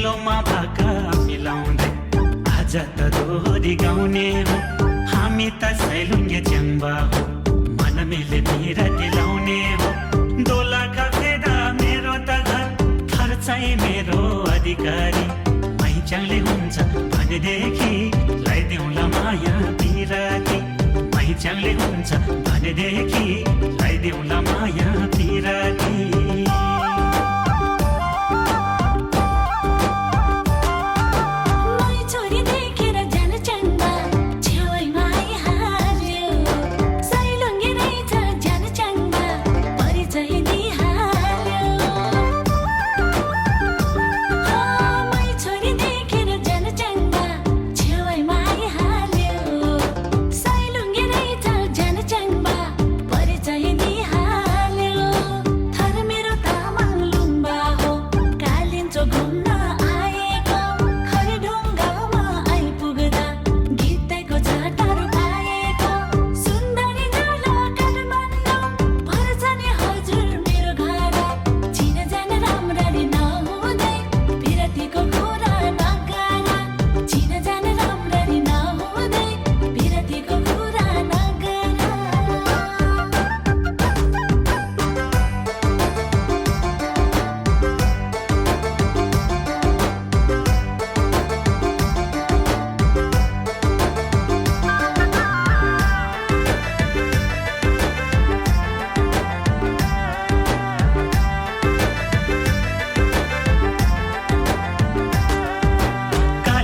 सेलोमा भाका मिलाउँदै आज त दोहोरी गाउने हो हामी त सैलुङ्गे च्याङ्बा हो मन मिले पिरा दिलाउने हो दोलका फेदा मेरो त घर घर चाहिँ मेरो अधिकारी मैचाङले हुन्छ भनेदेखि लगाइदेऊला माया पिराती मैचाङले हुन्छ भनेदेखि लगाइदेऊला माया पिराती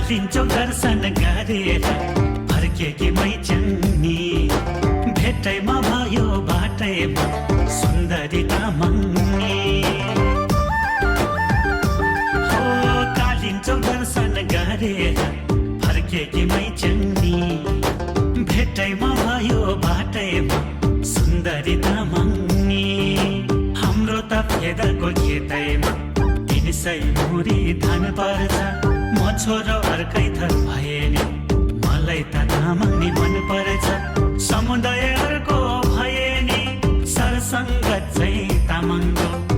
लिन्छौ दर्शन गरेर फर्केकी मैचङ्नी भेटैमा भयो बाटैमा सुन्दरी तामाङ्नी हो कालिन्छौ दर्शन गरेर फर्केकी मैचङ्नी भेटैमा भयो बाटैमा सुन्दरी तामाङ्नी हाम्रो त फेदरको खेतैमा 300 मुरी धान पर्छ म छोरो अर्कै थर भए नि मलाई त तामाङ्नी मन पर्छ समुदाय अर्को भए नि सरसङ्गत चाहिँ तामाङको